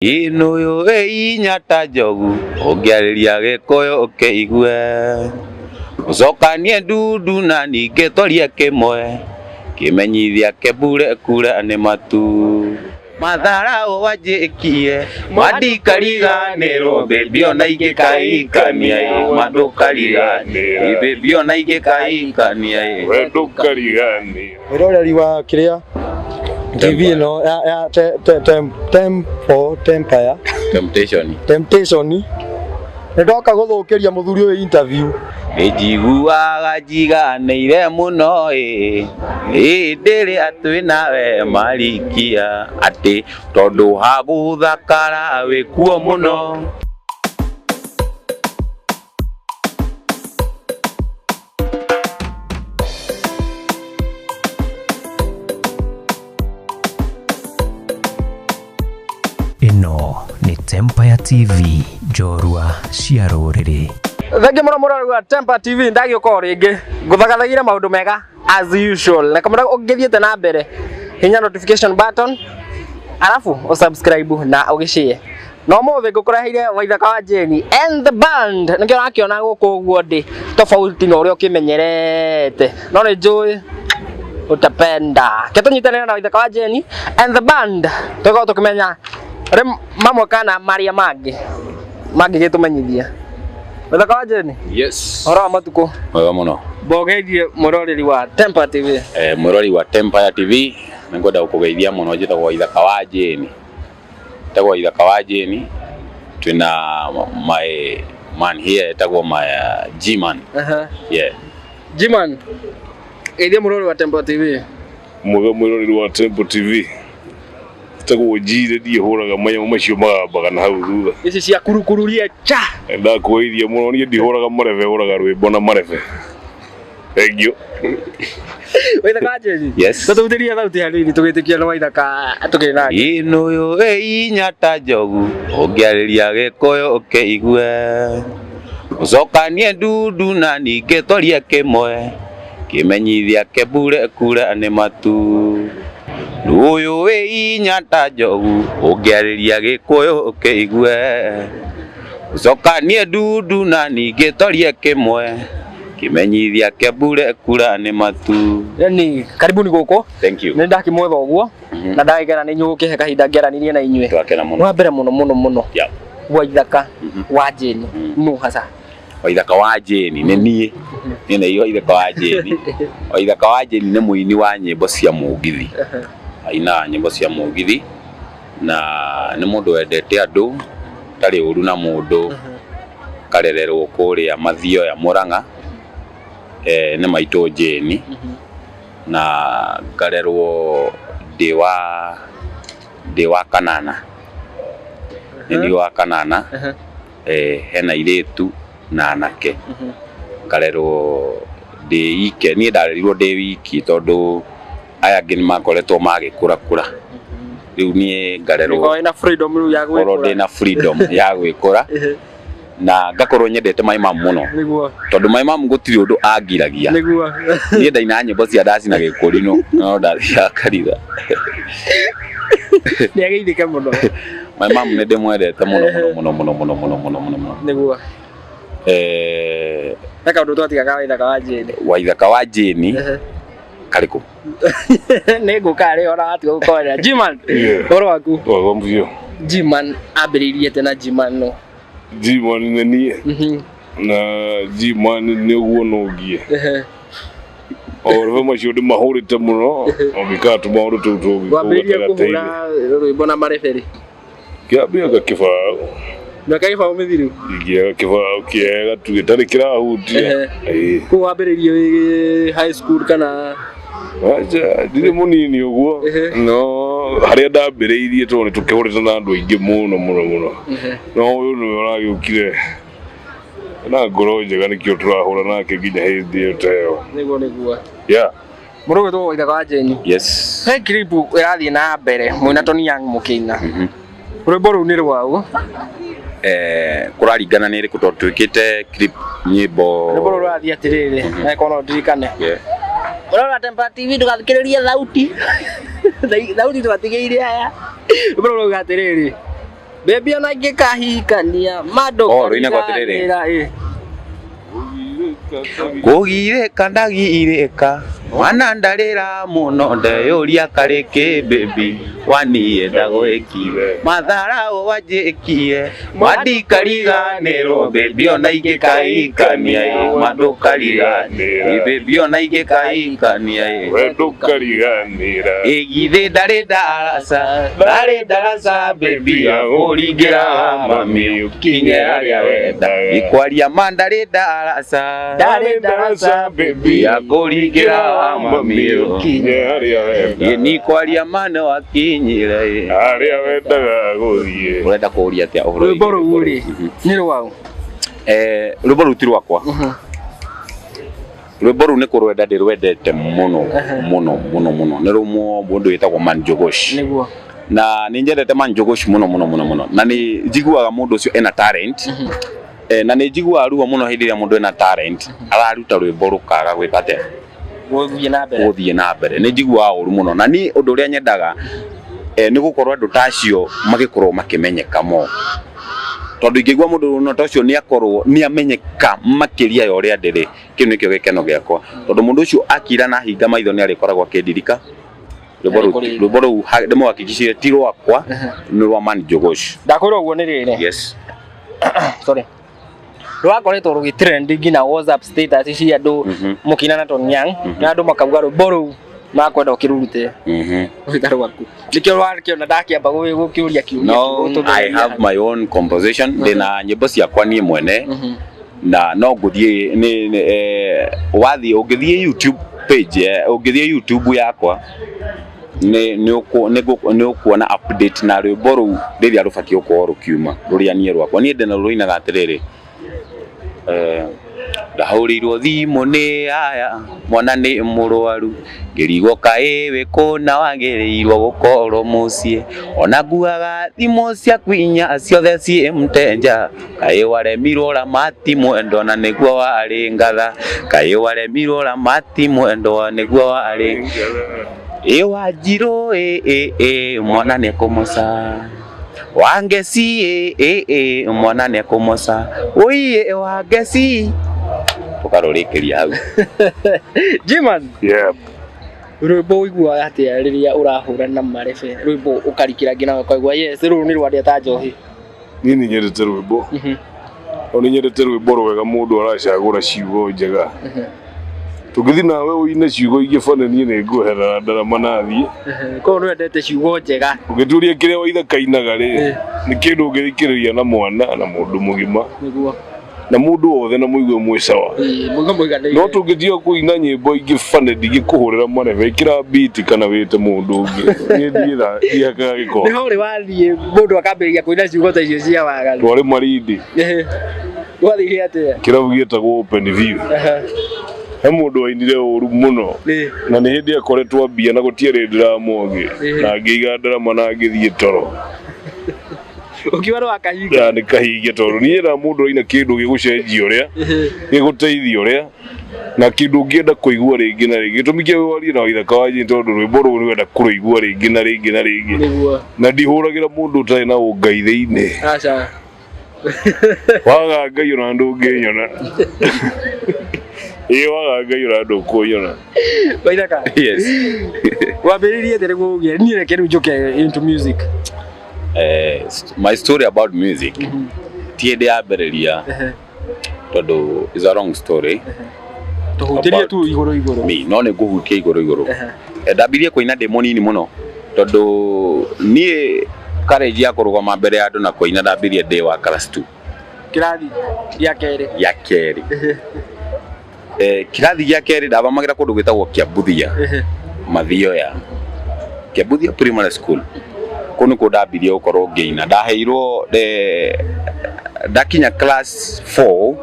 Ĩno ĩinya ta njogu ũngĩarĩria gĩkũyũ ũkĩigue ũcokanie ndundu na ningĩ twarie kĩmwe kĩmenyithia kĩmbure kura nĩ matu matharau wanjĩkie mandikariganĩrwo baby ona ingĩkaikania mandũkariganĩrwo baby ona ingĩkaikania we ndũkariganĩrwo Mwĩroreri wa kĩrĩa TV ĩno ya Tempo Tempire Temptation Temptation nĩ ndoka gũthũkĩria mũthuri ũyũ interview. Nĩnjiguaga njiganĩire mũno ĩ hĩndĩ ĩrĩa twĩ nawe Marikia atĩ tondũ hagũthakara wĩkuo mũno. Ĩno nĩ Tempire TV njorua cia rũrĩrĩ. Thengiå må no må rori wa Tempa TV ndagä o rä ngä ngå thagathagire maå ndå mega as usual na kamå å ngä thiä te na mbere hinya notification button arabu å subscribe na å gä share no må thä ngå kå reheire Waithaka wa Jane and the band nä kä o rakä ona gå kå å guo ndä tofauti na å rä a å kä menyerete no nä njå utapenda ke tå na Waithaka wa Jane and the band tå tå kä menya rä mamwe kana marĩa mangĩ mangĩgĩtũmenyithia tå menyithia Waithaka wa Jane Yes. ũhoro wa matukũ Wega mũno. mbogeithie mwĩroreri wa Tempa TV. Mwĩrori wa Tempire TV nĩngwenda gũkũgeithia mũno njĩtagwo Waithaka wa Jane. Njĩtagwo Waithaka wa Jane twĩna my man here etagwo my G-man. Aha. Yeah. G-man, geithia mwĩroreri wa Tempa TV. Mwega mwĩroreri wa Tempo TV tagwo njire ndiĩ hũraga manyamũ macio magambaga na hau thutha Ici cia kurukururia cha. ndakwĩithia mũno niĩ ndihũraga marebe hũraga rwĩmbo na marebe thengio. Waithaka wa Jane. Yes. Tũtũhutĩrie thauti hanini tũgĩtĩkia nĩ Waithaka tũkĩrĩ nake. Ĩno ĩinya ta njogu ũngĩarĩria gĩkũyũ ũkĩigue ũcokanie ndundu na ningĩ twarie kĩmwe kĩmenyithia kĩmbure kura nĩ matu ũyũ wĩ ta njogu ũngĩarĩria gĩkũyũ ũkĩigue ũcokanie ndundu na ningĩ twarie kĩmwe kĩmenyithia kĩmbure kura nĩ matu. Yani karibuni gũkũ. Thank you. Nĩ ndakĩmwetha ũguo na ndagĩkena nĩ inyuĩ gũkĩhe kahinda ngĩaranĩrie na inyuĩ. Twakena mũno. Wa mbere mũno mũno mũno. Yeah. Waithaka wa Jane nũ hasa? Waithaka wa Jane nĩ niĩ niĩ nĩ Waithaka wa Jane. Waithaka wa Jane nĩ mũini wa nyĩmbo cia mũgithi, ainaga nyĩmbo cia mũgithi na nĩ mũndũ wendete andũ, tarĩ ũru na mũndũ, karererwo kũrĩa Mathioya Mũrang'a, nĩ maitũ Jane, na ngarerwo ndĩ wa kanana, nĩ niĩ wa kanana, hena airĩtu na anake, ngarerwo ndĩ ike, niĩ ndarerirwo ndĩ wiki tondũ aya angĩ nĩ makoretwo magĩkũra kũra, rĩu niĩ ngarerwo Nĩkorwo wĩna freedom rĩu ya korwo gwĩkũra. ndĩna freedom ya gwĩkũra na ngakorwo nyendete my mum mũno Nĩguo. tondũ my mum gũtirĩ ũndũ angiragia. Nĩguo. Niĩ ndainaga nyĩmbo cia ndaci na gĩkũrinũ no ndathiaga kanitha. Nĩ ageithĩke mũno. My mum nĩ ndĩmwendete mũno mũno mũno mũno mũno mũno mũno mũno. Nĩguo. He kaũndũ twatigaga Waithaka wa Jane. Waithaka wa Jane karĩkũ? Nĩ ngũka rĩ ona watiga gũkonya. G-man, ũhoro waku? Wega biũ. G-man ambĩrĩirie atĩa na G-man no? G-man nĩ niĩ na G-man nĩ ũguo nũngie o macio ndĩmahũrĩte mũno ũngĩkaga tũmaũndũ tũu tũngĩ Wambĩrĩirie kũhũra rwĩmbo na marebe rĩ? Kĩambia kĩbaũ. Mĩaka gĩbaũ mĩthiru? Ingĩaga kĩbaũ kĩega tu gĩtarĩ kĩrahutia. Kũu wambĩrĩirie wĩ high school kana? Acha ndirĩ mũnini ũguo no harĩa ndambĩrĩirie tondũ nĩ tũkĩhũrĩte na andũ aingĩ mũno mũno mũno no ũyũ nĩwe ũragĩũkire na ngoro njega nĩkĩo tũrahũra nake nginya hĩndĩ ĩyo ta ĩyo. Nĩguo nĩguo. Yeah. Mũndũ ũgwĩtwo Waithaka wa Jane. Yes. He clip ĩrathiĩ na mbere mwĩna Tony Young mũkĩina. Rwĩmbo rũu nĩ rwaũ? Kũraringana nĩ ĩrĩkũ tondũ twĩkĩte clip nyĩmbo. Rwĩmbo rũu rũrathiĩ atĩrĩrĩ, na korwo no ndirikane. Ũrora Tempa TV ndũgathikĩrĩrie thauti. Thauti twatigĩire aya. Rwĩmbo rũu rũrauga atĩrĩrĩ, Baby ona ingĩkahikania mando. Oh, rũinagwo atĩrĩrĩ. Kũgirĩka ndagirĩka mwana ndarĩra mũno ndeyũria karĩkĩ baby waniĩ ndagwĩkire matharau wanjĩkire mandikariganĩrwo baby ona ingĩkahikania ĩ mandũkariganĩrwo baby ona ingĩkahikania ĩ We ndũkariganĩra. Ĩgithĩ ndarĩ ndaraca ndarĩ ndaraca baby akũringĩra mami ũkinye harĩa wenda ikwaria ma ndarĩ ndaraca Ndarĩ ndaraca baby akũringĩra mami ũkinye harĩa wenda. Ĩ kwaria ma nĩ wakinyire ĩ. Harĩa wendaga gũthiĩ. Ũrenda kũũria atĩa ũhoro Rwĩmbo wĩgiĩ rũu rĩ nĩ rwaũ? Rwĩmbo rũu ti rwakwa. Rwĩmbo rũu nĩ kũrwenda ndĩrwendete mũno mũno mũno mũno. Nĩ rũmwe mũndũ wĩtagwo Man Njugush. Nĩguo. Na nĩ nyendete Man Njugush mũno mũno mũno mũno. Na nĩ njiguaga mũndũ ũcio ena talent. Na nĩ njiguaga ruo mũno hĩndĩ ĩrĩa mũndũ ena talent araruta rwĩmbo rũkaga gwĩka atĩa? Gũthiĩ na mbere. Gũthiĩ na mbere. Nĩ njiguaga ũru mũno. Na niĩ ũndũ ũrĩa nyendaga nĩ gũkorwo andũ ta acio magĩkorwo makĩmenyeka mo. Tondũ ingĩigua mũndũ no ta ũcio nĩ akorwo nĩ amenyeka makĩria ya ũrĩa ndĩrĩ, kĩu nĩkĩo gĩkeno gĩakwa. Tondũ mũndũ ũcio akira na ahinga maitho nĩ arĩkoragwo akĩndirika. Rwĩmbo rũu ndĩmũhakikicire ti rwakwa, nĩ rwa Man Njugush. Ndakwĩra ũguo nĩ rĩrĩ. Yes. Sorry. Rwakoretwo rũgĩtrend nginya WhatsApp status cia andũ mũkĩina na Tony Young na andũ makauga rwĩmbo rũu makwenda ũkĩrũrute rwĩta rwaku. Nĩkĩo wakĩona ndakĩamba gũkĩũria kĩũria. No, I have my own composition. Ndĩna nyĩmbo ciakwa niĩ mwene na no ngũthiĩ nĩ wathiĩ ũngĩthiĩ YouTube page, ũngĩthiĩ YouTube yakwa nĩ ũkuona update na rwĩmbo rũu rĩrĩa rũbatiĩ gũkorwo rũkiuma rũrĩa niĩ rwakwa. Niĩ ndĩna rũinaga atĩrĩrĩ, ndahũrĩirwo thimũ nĩ aya mwana nĩ mũrwaru ngĩrigwo kaĩ wĩ kũna wagĩrĩirwo gũkorwo mũciĩ ona nguaga thimũ ciaku inya ciothe ciĩ mtenja kaĩ waremirwo ramati mwendwa na nĩguo warĩ ngatha kaĩ waremirwo ramati mwendwa nĩguo warĩ ĩ Wanjirũ ĩ mwana nĩ ekũmoca Wangeci ĩ mwana nĩ ekũmoca ũiĩ Wangeci tũkarũrĩkĩria hau. Jiman. Yeah. Rwĩmbo ũiguaga atĩa rĩrĩa ũrahũra na marebe rwĩmbo ũkarikĩra nginya ũkaigua yes rũrũ nĩ rwandĩa ta njohi? Niĩ nĩ nyendete rwĩmbo. No nĩ nyendete rwĩmbo rwega mũndũ aracagũra ciugo njega. Tũngĩthiĩ nawe ũine ciugo ingĩ bane niĩ nĩ ngweherera ndarama nathiĩ. Koguo nĩ wendete ciugo njega. Ũngĩturia kĩrĩa Waithaka ainaga rĩ, nĩ kĩndũ ũngĩthikĩrĩria na mwana na mũndũ mũgima. Nĩguo. Na mũndũ wothe na mũigue mwĩ sawa. Mũigue mũiganĩire. No tũngĩtiga kũina nyĩmbo ingĩ bane ndingĩkũhũrĩra marebe ĩkĩra beat kana wĩte mũndũ ũngĩ. Niĩ ndihakaga gĩko. Nĩho rĩ wathiĩ mũndũ akambĩrĩria kũina ciugo ta icio cia waganu. Twarĩ Malindi. Gwathire atĩa? Kĩrabu gĩetagwo Open View. He mũndũ wainire ũru mũno na nĩ hĩndĩ akoretwo ambia na gũtiarĩ ndĩramwongĩ na ngĩiga ndarama na ngĩthiĩ toro. Ũkiuga nĩ wakahinga? Nĩ kahinge tondũ niĩ na mũndũ aina kĩndũ gĩgũcenjia ũrĩa gĩgũteithia ũrĩa na kĩndũ ũngĩenda kũigua rĩngĩ na rĩngĩ. Gĩtũmi kĩa warie na Waithaka wa Jane tondũ rwĩmbo rũu nĩwenda kũrũigua rĩngĩ na rĩngĩ na rĩngĩ. Nĩguo. Na ndihũragĩra mũndũ ũtarĩ na ũngai thĩinĩ. Aca. Waga Ngai ona ndũngĩnyona. Ĩ waga Ngai ona ndũkũnyona. Waithaka. Yes. Wambĩrĩirie atĩa nĩguo ũgĩe niĩ reke rĩu njũke into music? My story about music ti hĩndĩ yambĩrĩria tondũ is a long story. Tũhutĩrie tu igũrũ igũrũ. Me no nĩ ngũhutia igũrũ igũrũ. Ndambirie kũina ndĩ mũnini mũno tondũ niĩ courage ya kũrũgama mbere ya andũ na kũina ndambirie ndĩ wa class 2. Kĩrathi gĩa kerĩ. Gĩa kerĩ. Kĩrathi gĩa kerĩ ndathomagĩra kũndũ gwĩtagwo Kĩambuthia Mathioya. Kĩambuthia Primary School. Kũu nĩkuo ndambirie gũkorwo ngĩina. Ndaheirwo ndakinya class 4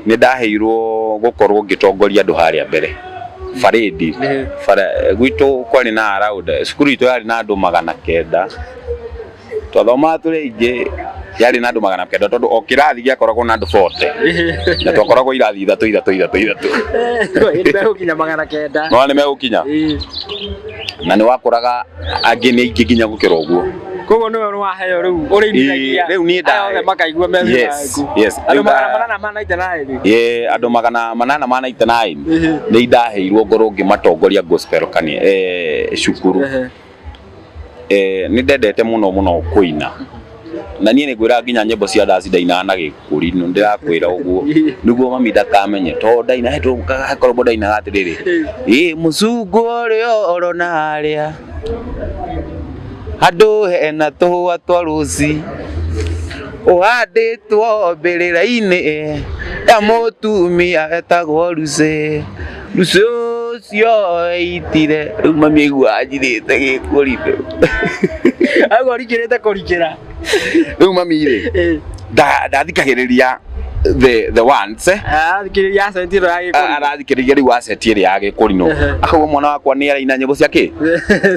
nĩ ndaheirwo gũkorwo ngĩtongoria andũ harĩa mbere barĩndi. Gwitũ kwarĩ na around cukuru itũ yarĩ na andũ 900. Twathomaga tũrĩ aingĩ yarĩ na andũ 900 tondũ o kĩrathi gĩakoragwo na andũ 40 na twakoragwo irathi ithatũ ithatũ ithatũ ithatũ. Hĩndĩ megũkinya 900. No nĩ megũkinya. Na nĩ wakoraga angĩ nĩ aingĩ nginya gũkĩra ũguo. Koguo nĩwe waheo rĩu ũrĩinithagia. Rĩu niĩ Aya othe makaigua me thutha waku. Yes. Andũ 889. Ye andũ 889 nĩ indaheirwo ngorwo ngĩmatongoria gospel kani cukuru. Nĩ ndendete mũno mũno kũina. Na niĩ nĩ ngwĩra nginya nyĩmbo cia ndaci ndainaga na gĩkũrinũ ndĩrakwĩra ũguo nĩguo mami ndakamenye tondũ ndaina hekorwo ndainaga atĩrĩrĩ ĩ mũcungũ ũrĩa ũrona harĩa handũ hena tũhũa twa rũci ũhandĩtwo mbĩrĩra-inĩ ya mũtumia etagwo Lucy. Lucy ũcio eitire rĩu mami aiguaga njirĩte gĩkũrinũ. Aguo ũrikĩrĩte kũrikĩra. Rĩu mami rĩ ndathikagĩrĩria the ones Arathikĩrĩria accent ĩno ya gĩkũrinũ. Arathikĩrĩria rĩu accent ĩrĩa ya gĩkũrinũ. Akauga mwana wakwa nĩ araina nyĩmbo cia kĩ?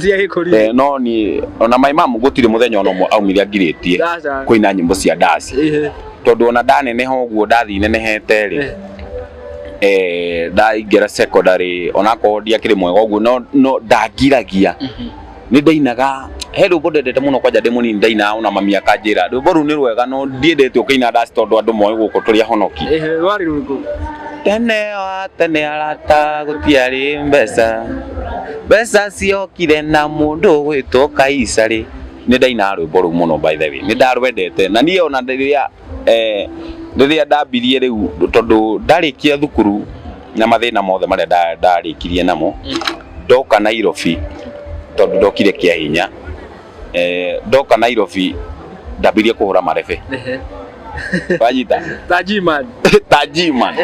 Cia gĩkũrinũ. No niĩ ona my mom gũtirĩ mũthenya ona ũmwe aumire angirĩtie kũina nyĩmbo cia ndaci. Tondũ ona ndaneneha ũguo ndathiĩ nenehete rĩ ndaingĩra secondary onakorwo ndiakĩrĩ mwega ũguo no ndangiragia. Nĩ ndainaga he rwĩmbo ndendete mũno kwanja ndĩ mũnini ndainaga ona mami akanjĩra rwĩmbo rũu nĩ rwega no ndiendete ũkĩina ndaci tondũ andũ moĩ gũkũ tũrĩ ahonoki. Rwarĩ rũrĩkũ? Tene wa tene arata gũtiarĩ mbeca mbeca ciokire na mũndũ ũgwĩtwo Kaisari. Nĩ ndainaga rwĩmbo rũu mũno by the way nĩ ndarwendete na niĩ ona rĩrĩa rĩrĩa ndambirie rĩu tondũ ndarĩkia thukuru na mathĩna mothe marĩa ndarĩkirie namo ndoka Nairobi tondũ ndokire kĩa hinya ndoka Nairobi ndambirie kũhũra marebe. Wanyita? Ta G-man. Ta G-man.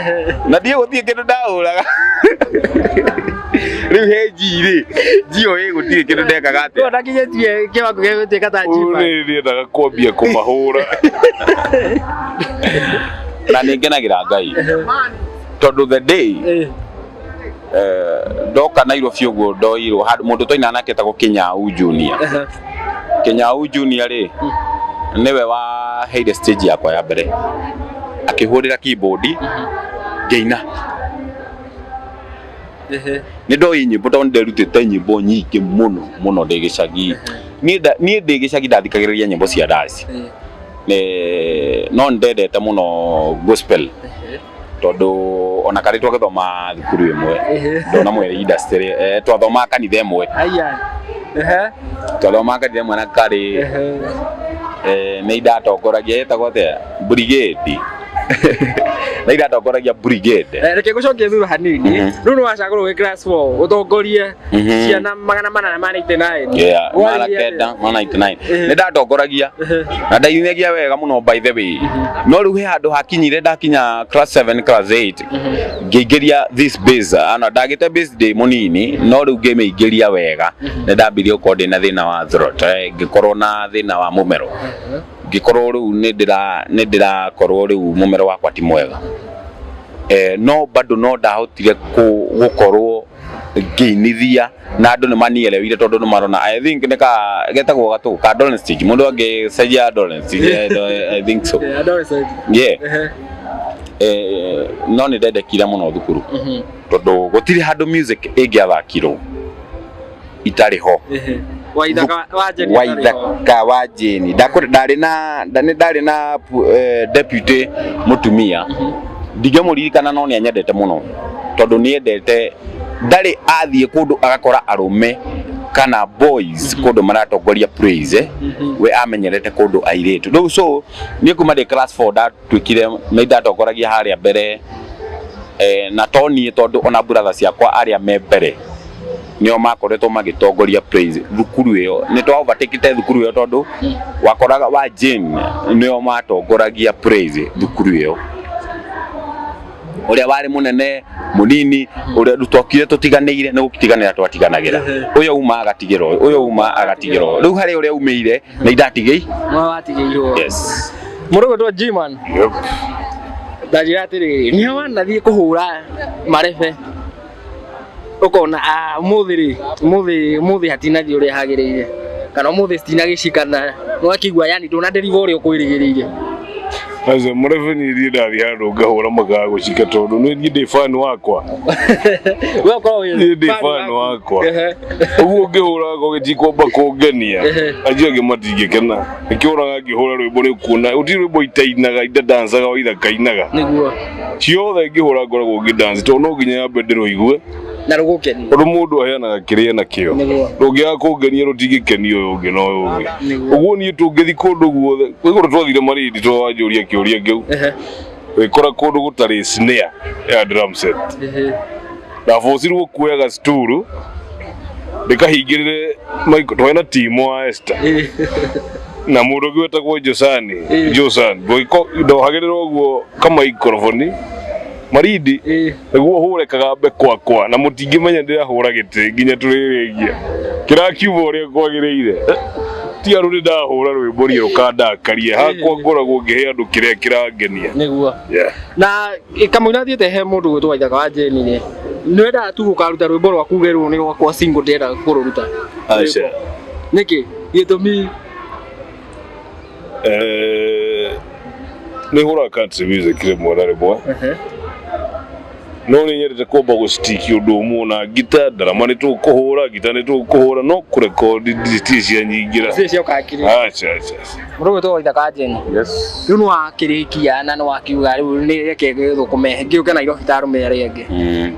Na ndiĩ gũtirĩ kĩndũ ndahũraga. Rĩu he G rĩ G o ĩ gũtirĩ kĩndũ ndekaga atĩa. Rĩu ndakinyĩtie kĩwango gĩa gũtuĩka ta G-man. Nĩ ndiendaga kwambia kũmahũra. Na nĩ ngenagĩra Ngai tondũ the day ndoka Nairobi ũguo ndoirwo mũndũ twainaga nake etagwo Kĩnyau Junior. Kĩnyau Junior rĩ nĩwe waheire stage yakwa ya mbere akĩhũrĩra keyboard ngĩina. Nĩ ndoĩ nyĩmbo tondũ nĩnderutĩte nyĩmbo nyingĩ mũno mũno ndĩ gĩcagi. Niĩ ndĩ gĩcagi ndathikagĩrĩria nyĩmbo cia ndaci. No nĩndendete mũno gospel tondũ ona karĩ twagĩthoma thukuru ĩmwe ndona mwere industry twathomaga kanitha ĩmwe. Twathomaga kanitha ĩmwe na karĩ nĩ indatongoragia ĩtagwo atĩa brigade. Nĩ indatongoragia brigade. Reke ngũcokie thutha hanini. Rĩu nĩ wacagũrwo wĩ class 4 ũtongorie ciana 889. Yeah, 999. Nĩ ndatongoragia na ndainagia wega mũno by the way. No rĩu he handũ hakinyire ndakinya class 7 class 8 ngĩingĩria this base ana ndagĩte base ndĩ mũnini no rĩu ngĩmĩingĩria wega nĩ ndambirie gũkorwo ndĩna thĩna wa throat ngĩkorwo na thĩna wa mũmero ngĩkorwo rĩu nĩ ndĩrakorwo rĩu mũmero wakwa ti mwega no bado no ndahotire gũkorwo ngĩinithia na andũ nĩ manielewire tondũ nĩ marona I think nĩ ka getagwo gatũ ka adolescent mũndũ angĩcenjia adolescent I think so. Yeah, adolescent. Yeah. No nĩ ndendekire mũno thukuru tondũ gũtirĩ handũ music ĩngĩathakirwo itarĩ ho. Waithaka wa Jane ndarĩ na deputy mũtumia ndingĩmũririkana no nĩ anyendete mũno tondũ nĩ endete ndarĩ athiĩ kũndũ agakora arũme kana boys kũndũ maratongoria praise we amenyerete kũndũ airĩtu rĩu so niĩ kuma ndĩ class 4 ndatuĩkire nĩ ndatongoragia harĩa mbere na to niĩ tondũ ona brother ciakwa arĩa me mbere nĩo makoretwo magĩtongoria praise thukuru ĩyo nĩ twa overtakete thukuru ĩyo tondũ wakoraga wa Jane nĩo matongoragia praise thukuru ĩyo ũrĩa warĩ mũnene mũnini ũrĩa twokire tũtiganĩire nĩ gũtiganĩra twatiganagĩra ũyũ uma agatigĩrwo ũyũ uma agatigĩrwo rĩu harĩ ũrĩa umĩire nĩ indatigĩi watigĩirwo. Yes. Mũndũ ũgwĩtwo G-man. Ndanjĩra atĩrĩrĩ nĩ wanathiĩ kũhũra marebe ũkona ũmũthĩ rĩ ũmũthĩ hatinathiĩ ũrĩa hagĩrĩire kana ũmũthĩ citinagĩcikana nĩwakĩigua yani ndũna deliver ũrĩa ũkwĩrĩgĩrĩire. Aca mũrebe niĩ thiĩ ndathiĩ handũ ngahũra makaga gũcika tondũ nĩ niĩ ndĩ fan wakwa. We ũkorwo wĩ Niĩ ndĩ fan wakwa. Ehe. Ũguo ngĩhũra ngo gĩtikwamba kũngenia. Ehe. Acio angĩ matingĩkena. Nĩkĩo ũraga ngĩhũra rwĩmbo nĩ kuona gũtirĩ rwĩmbo itainaga itandancaga o ithakainaga. Nĩguo. Ciothe ngĩhũra ngoragwo ngĩdance tondũ no nginya nyambe ndĩrũigue. Na rũgũkenie. Tondũ mũndũ aheanaga kĩrĩa enakĩo. Nĩguo. Rũngĩaga kũngenia rũtingĩkenia ũyũ ũngĩ na ũyũ ũngĩ. Nĩguo. Ũguo niĩ tũngĩthiĩ kũndũ guothe, kwĩ kũndũ twathire Malindi tondũ wanjũria kĩũria kĩu. Ehe. Wĩkora kũndũ gũtarĩ snare ya drum set. Ehe. Ndabocirwo kuoya gacituru ndĩkahingĩrĩre Michael twarĩ na timu wa Esther Eh. na mũndũ ũngĩ wetagwo Josani Eh. Josan ndohagĩrĩra ũguo kamaikoroboni Malindi Eh. nĩguo hũre kagambe kwakwa na mũtingĩmenya ndĩrahũra gĩtĩ nginya tũrĩrĩkia kĩrakiuma ũrĩa kwagĩrĩire ti andũ nĩ ndahũra rwĩmbo niĩ rũkandakaria hakwa ngoragwo ngĩhe andũ kĩrĩa kĩrangenia. Nĩguo. Yeah. Na kamũira thiĩte he mũndũ gwĩtwo Waithaka wa Jane rĩ, nĩ wendaga tu gũkaruta rwĩmbo rwaku uge rũrũ nĩ rwakwa single ndĩrenda kũrũruta. Aca. Nĩkĩ? Gĩtũmi? Nĩ hũraga country music rĩmwe na rĩmwe Ehe. no nĩ nyendete kwamba gũstiki ũndũ ũmwe na ngita ndarama nĩ tũkũhũra ngita nĩ tũkũhũra no kũrekondi ti cia nyingĩra. Ciĩ cia ũkakiri. Aca aca aca. Mũndũ gwĩtwo Waithaka wa Jane. Yes. Rĩu nĩ wakĩrĩkia na nĩ wakiuga rĩu nĩ reke gĩthũkũme ngĩũke Nairobi ta arũme arĩa angĩ.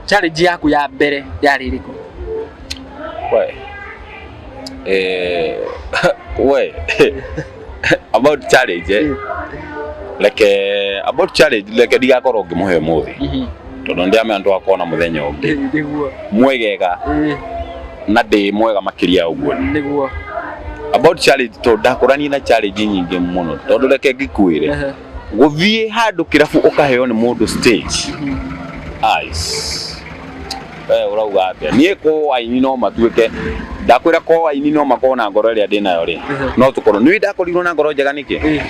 Challenge yaku ya mbere yarĩ ĩrĩkũ? We. We. About challenge eh? Reke about challenge reke ndigakorwo ngĩmũhe ũmũthĩ tondũ nĩndĩramenya nĩtũgakorwo na mũthenya ũngĩ Nĩguo. mwegega na ndĩ mwega makĩria ya ũguo. Nĩguo. About challenge tondũ ndakũranie na challenge nyingĩ mũno tondũ reke ngĩkwĩre Ehe. gũthiĩ handũ kĩrabu ũkaheo nĩ mũndũ stage Ice. We ũrauga atĩa? Niĩ ko aini no matuĩke ndakwĩra ko aini no makorwo na ngoro ĩrĩa ndĩnayo rĩ no tũkorwo nĩ ndakorirwo na ngoro njega nĩkĩ Eh.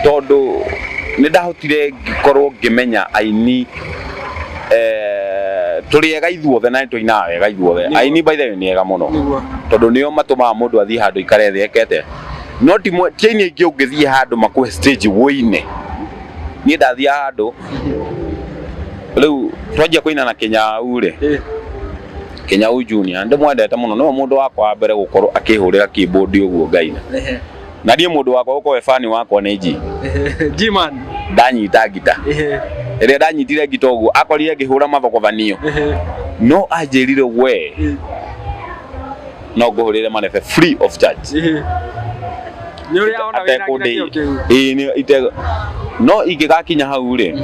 tondũ nĩ ndahotire ngĩkorwo ngĩmenya aini tũrĩ ega ithuothe na nĩ tũinaga wega ithuothe. Nĩguo. Aini by the way nĩ ega mũno Nĩguo. tondũ nĩo matũmaga mũndũ athiĩ handũ aikare thĩ ekete no ti ti aini aingĩ ũngĩthiĩ handũ makũhe stage wũine. Niĩ ndathiaga handũ rĩu twanjia kũina na Kĩnyau rĩ Eh. Kĩnyau Junior ndĩmwendete mũno nĩwe mũndũ wakwa wa mbere gũkorwo akĩhũrĩra keyboard ũguo ngaina Ehe. na niĩ mũndũ wakwa gũkorwo e fan wakwa nĩ G. Ehe. G-man. Ndanyita ngita Ehe. ĩrĩa ndanyitire ngita ũguo akorire ngĩhũra mathogothanio Ehe. no anjĩrire we Eh. no ngũhũrĩre marebe free of charge. Ehe. Nĩ ũrĩa ona wĩna nginya kĩo kĩu. Ĩĩ nĩ ite no ingĩgakinya hau rĩ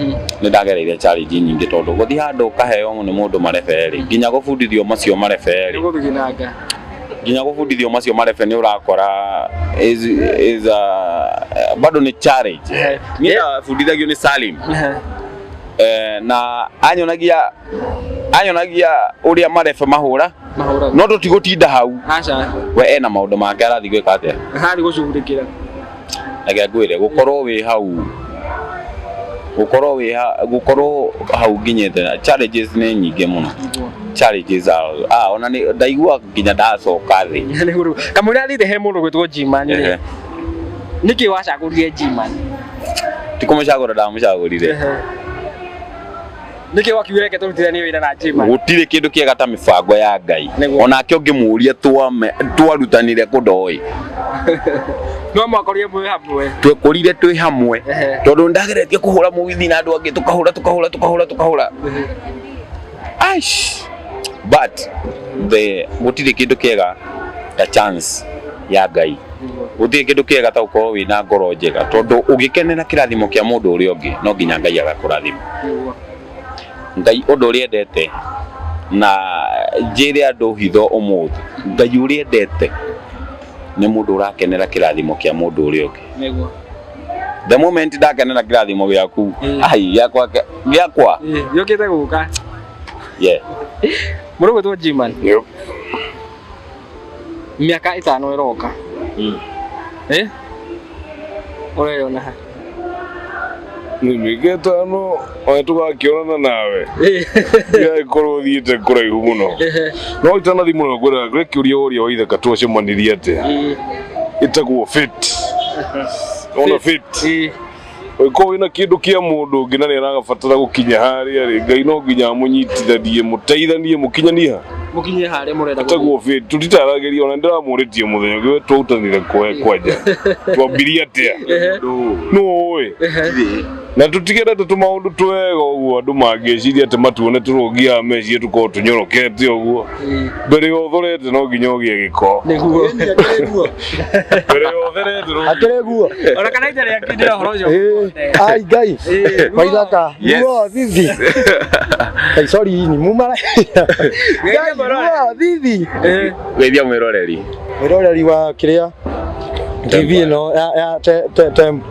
nĩ ndagereire challenge nyingĩ tondũ gũthiĩ handũ ũkaheo nĩ mũndũ marebe rĩ nginya gũbundithio macio marebe rĩ Nĩgũthiĩ nginya gũbundithio macio marebe nĩ ũrakora is a bado nĩ challenge. Ehe. Niĩ ndabundithagio nĩ Salim na anyonagia ũrĩa marebe mahũra Mahũraga. no tũtigũtinda hau Aca. we ena maũndũ make arathiĩ gwĩka atĩa. Harĩ gũcugurĩkĩra. Reke ngwĩre gũkorwo wĩ hau gũkorwo wĩ gũkorwo hau nginyĩte na challenges nĩ nyingĩ mũno. Challenges are ona nĩ ndaigua nginya ndacoka thĩ. Nĩguo. Kamũira thiĩte he mũndũ gwĩtwo G-man rĩ. Ehe. Nĩkĩ wacagũrire G-man? Ti kũmũcagũra ndamũcagũrire. Ehe. Nĩkĩ wakiuga reke tũrutithanie wĩra na G-man? Gũtirĩ kĩndũ kĩega ta mĩbango ya Ngai. Nĩguo. Onake ũngĩmũria twarutanire kũ ndoĩ. No mwakorire mwĩ hamwe. Twekũrire twĩ hamwe Ehe. tondũ ndageretie kũhũra mũgithi na andũ angĩ tũkahũra tũkahũra tũkahũra tũkahũra. Aish. But the gũtirĩ kĩndũ kĩega ta chance ya Ngai. Gũtirĩ kĩndũ kĩega ta gũkorwo wĩna ngoro njega tondũ ũgĩkenera kĩrathimo kĩa mũndũ ũrĩa ũngĩ no nginya Ngai agakũrathima. Nĩguo. Ngai ũndũ ũrĩa endete na njĩre andũ hitho ũmũthĩ Ngai ũrĩa endete nĩ mũndũ ũrakenera kĩrathimo kĩa mũndũ ũrĩa ũngĩ. Nĩguo. The moment ndakenera kĩrathimo gĩaku ai gĩakwa gĩakwa Gĩũkĩte gũka. yeah. Mũndũ gwĩtwo G-man. Yep. Mĩaka ĩtano ĩroka. Eh? Ũreyona ha? Nĩ mĩaka ĩtano ona tũgakĩonana nawe gagĩkorwo thiĩte kũraihu mũno no itanathiĩ mũno ngwĩraga ngwĩre kĩũria ũria wa ithaka twacemanirie atĩa ĩtagwo fit. Ona fit. Ũngĩkorwo wĩna kĩndũ kĩa mũndũ ũngĩ na nĩ aragabatara gũkinya harĩa rĩ, Ngai no nginya amũnyitithanie, mũteithanie, mũkinyanie ha. Mũkinyie harĩa mũrenda. Taguo fit, tũtitaragĩria ona ndĩramũrĩtie mũthenya ũngĩ we twautanire kwanja. Twambirie atĩa? Nũ ũĩ? Na tũtigerete tũmaũndũ twega ũguo andũ mangĩciria atĩ matuone tũrũngi haha mecirie tũkorwo tũnyorokete ũguo. Mbere ya ũthorete no nginya ũgĩe gĩko. Nĩguo. Mbere ya ũtherete no Akĩrĩ guo. Ona kana ita rĩa kĩndĩra ũhoro ũcio. Ai Ngai. Waithaka. Yes. Guo thithi. Ai sorry ni mumara. Ngai guo thithi. Geithia mwĩroreri. Mwĩroreri wa kĩrĩa TV ĩno ya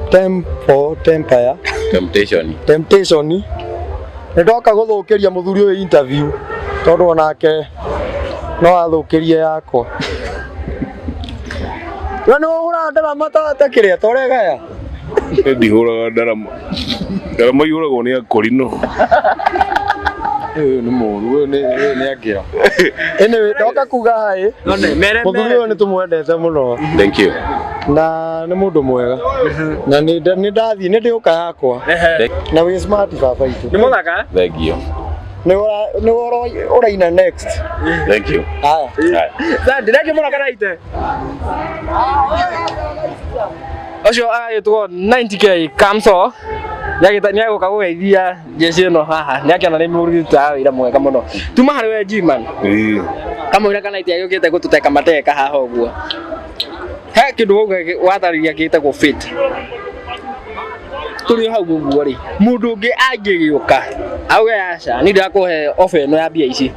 Tempo Tempire Temptation. Temptation. Nĩ ndoka gũthũkĩria mũthuri ũyũ interview tondũ onake no athũkĩrie yakwa. We nĩ ũhũraga ndarama ta kĩrĩa ta ũregaya? Ndihũraga ndarama. Ndarama ihũragwo nĩ akorino. Ũyũ nĩ mũru, ũyũ nĩ angĩra. Anyway, ndoka kuga hi. Mere Mũthuri ũyũ nĩ tũmwendete mũno. Thank you. Na nĩ mũndũ mwega. Na nĩ ndathiĩ nĩ ndĩũka yakwa. Na wĩ smart baba itũ. Nĩ mũthaka? Thank you. Nĩ ũraina next. Thank you. Haya. Sasa ndĩreke mũno kana ite. Ũcio agagĩtwo 90k Kamso. Nĩ agũka gũgeithia jeshi ĩno haha. Nĩ akĩona nĩ mũrutaga wĩra mwega mũno. Tuma harĩ we G-man. Kamũira kana ite agĩũkĩte gũtũteka mateka haha ũguo. He kĩndũ wauga watarĩria gĩtagwo fit. Tũrĩ hau ũguo rĩ, mũndũ ũngĩ angĩgĩũka auge aca, niĩ ndĩrakũhe offer ĩno ya mbia ici.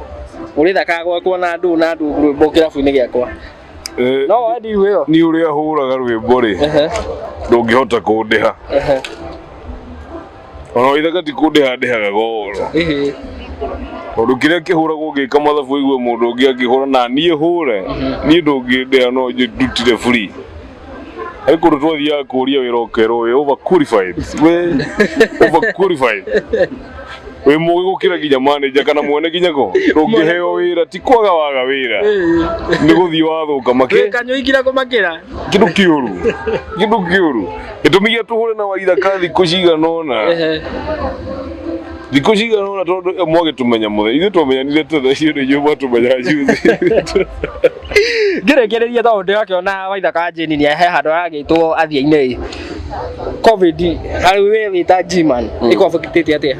Ũrĩthakaga gwakwa na andũ na andũ rwĩmbo kĩrabu-inĩ gĩakwa. No wendi ĩyo. Ni ũrĩa hũraga rwĩmbo rĩ, ndũngĩhota kũndĩha. Ona waithaka ti kũndĩha ndĩhaga goro. Tondũ kĩrĩa kĩhũragwo ngĩka mathabu igue mũndũ ũngĩ angĩhũra na niĩ hũre, niĩ ndũngĩndĩha no ndutire free. Harĩ kũndũ twathiaga kũria wĩra ũkerwo wĩ overqualified. We overqualified. Wĩ mũgĩ gũkĩra nginya manager kana mwene nginya ko. Ndũngĩheo wĩra ti kwaga waga wĩra. Nĩ gũthiĩ wathũka make. Kanyũikira kũmakĩra. Kĩndũ kĩũru. Kĩndũ kĩũru. Gĩtũmi gĩa tũhũre na waithaka thikũ cigana ũna. Thikũ cigana ũna tondũ mwagĩtũmenya mũthenya. Ithuĩ twamenyanire tene icio nĩ inyuĩ mwatũmenyaga juzi. Ngĩrĩkĩrĩria tondũ ndĩrakĩona Waithaka Jane nĩ he handũ aragĩtwo athiĩ-inĩ. Covid harĩ we wĩta G-man ĩkũ-affectĩte atĩa?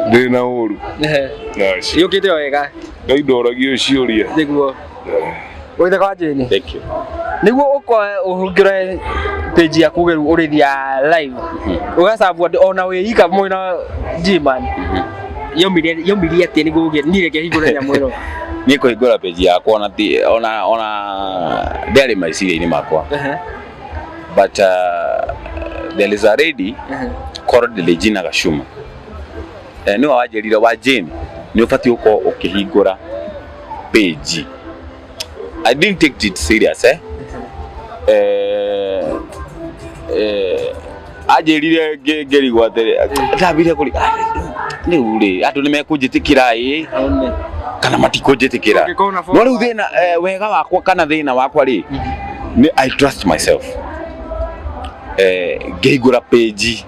Ndĩrĩ na ũru. Yũkĩte o wega. Ngai ndoragio ciũria. Nĩguo. Waithaka wa Jane. Thank you. Nĩguo ũkorwo ũhingũre page yaku rĩu ũrĩthiaga live. Ũgacabu andũ ona wĩ ika mwĩna G-man. Yaumirie atĩa nĩguo uge niĩ reke hingũre nyamũ ĩno? Niĩ kũhingũra page yakwa ona ona ona ndĩarĩ meciria-inĩ makwa. But there is a lady called Regina Gashuma. Nĩwe wanjĩrire wa Jane nĩ ũbatiĩ gũkorwo ũkĩhingũra page. I didn't take it serious eh. Anjĩrire ngĩrigwo atĩrĩ ndambire kũri rĩu rĩ andũ nĩ mekũnjĩtĩkĩra ĩ kana matikũnjĩtĩkĩra. No rĩu thĩna wega wakwa kana thĩna wakwa rĩ nĩ I trust myself. Ngĩhingũra page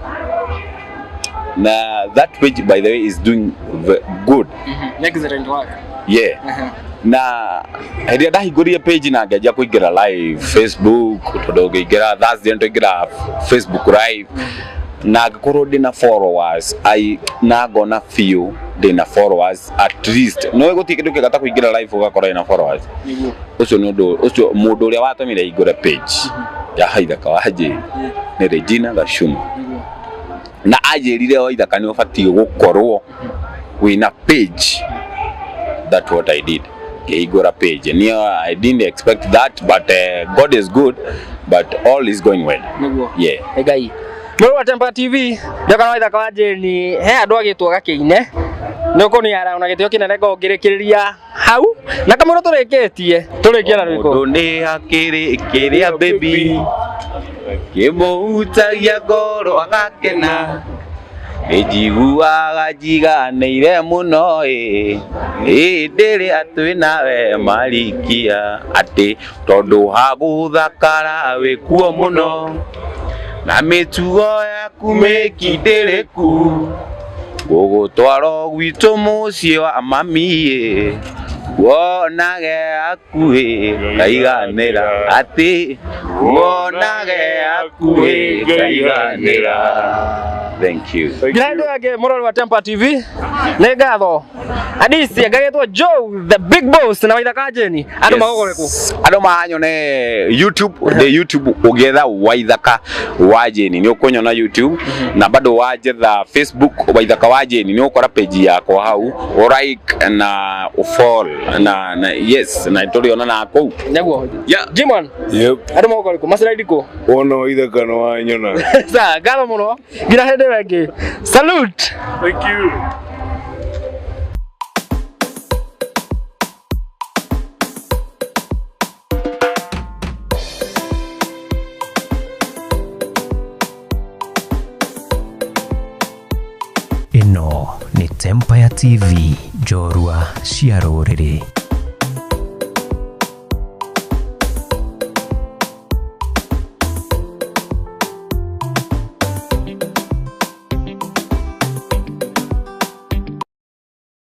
na that page by the way is doing good. Excellent work. Yeah. Na hĩndĩ ĩrĩa ndahingũrire page na ngĩanjia kũingĩra live Facebook tondũ ngĩingĩra Thursday nĩtwaingĩra Facebook live na ngĩkorwo ndĩna followers na ngona biũ ndĩna followers at least. No gũtirĩ kĩndũ kĩega ta kũingĩra live ũgakorwo wĩna followers. Ũcio nĩ ũndũ ũcio mũndũ ũrĩa watũmire hingũre page ya Waithaka wa Jane nĩ Regina Gashuma. Na anjĩrire Waithaka nĩ ũbatiĩ gũkorwo wĩna page. That's what I did. Ngĩhingũra page. Niĩ I didn't expect that but God is good but all is going well. Nĩguo. Yeah. Ngai. Mũrũ wa Tempa TV, ndoka Waithaka wa Jane he andũ agĩtwo Gakĩine. Nĩ ũkũniara ona gĩtĩo kĩnene ngo ngĩrĩkĩrĩria hau na kamũro tũrĩkĩtie tũrĩkie na rwĩko. Mũndũ nĩ akĩrĩ kĩrĩa baby kĩmũhutagia ngoro agakena nĩnjiguaga njiganĩire mũno ĩ hĩndĩ ĩrĩa twĩ nawe marikia atĩ tondũ hagũthakara wĩkuo mũno Na mĩtugo yaku mĩkindĩrĩku, ngũgũtwara gwitũ mũciĩ wa mamiĩ, wonage hakuhĩ ngaiganĩra, atĩ wonage hakuhĩ ngaiganĩra. Thank you. Nginya hĩndĩ ĩyo ĩngĩ, mũrori wa Tempa TV, nĩ ngatho Adisi ngagĩtwo Joe the big boss na Waithaka Jane, andũ magũgũre kũ? Andå mahanyone YouTube, the YouTube ũgĩetha Waithaka wa Jane nĩ ũkũnyona YouTube, na bado wajetha Facebook Waithaka wa Jane nĩ ũkora page yakwa hau, ũ like na ũ follow na yes, na tũrĩona na kũu. Nĩguo. Yeah. Jimon. Yep. Andũ magũgũre kũ? Maciraidi kũ? Wona Waithaka nĩ wanyona. Sawa, ngatho mũno, nginya hĩndĩ ĩyo ĩngĩ, salute. Thank you. Ĩno nĩ Tempire TV, njorua cia rũrĩrĩ.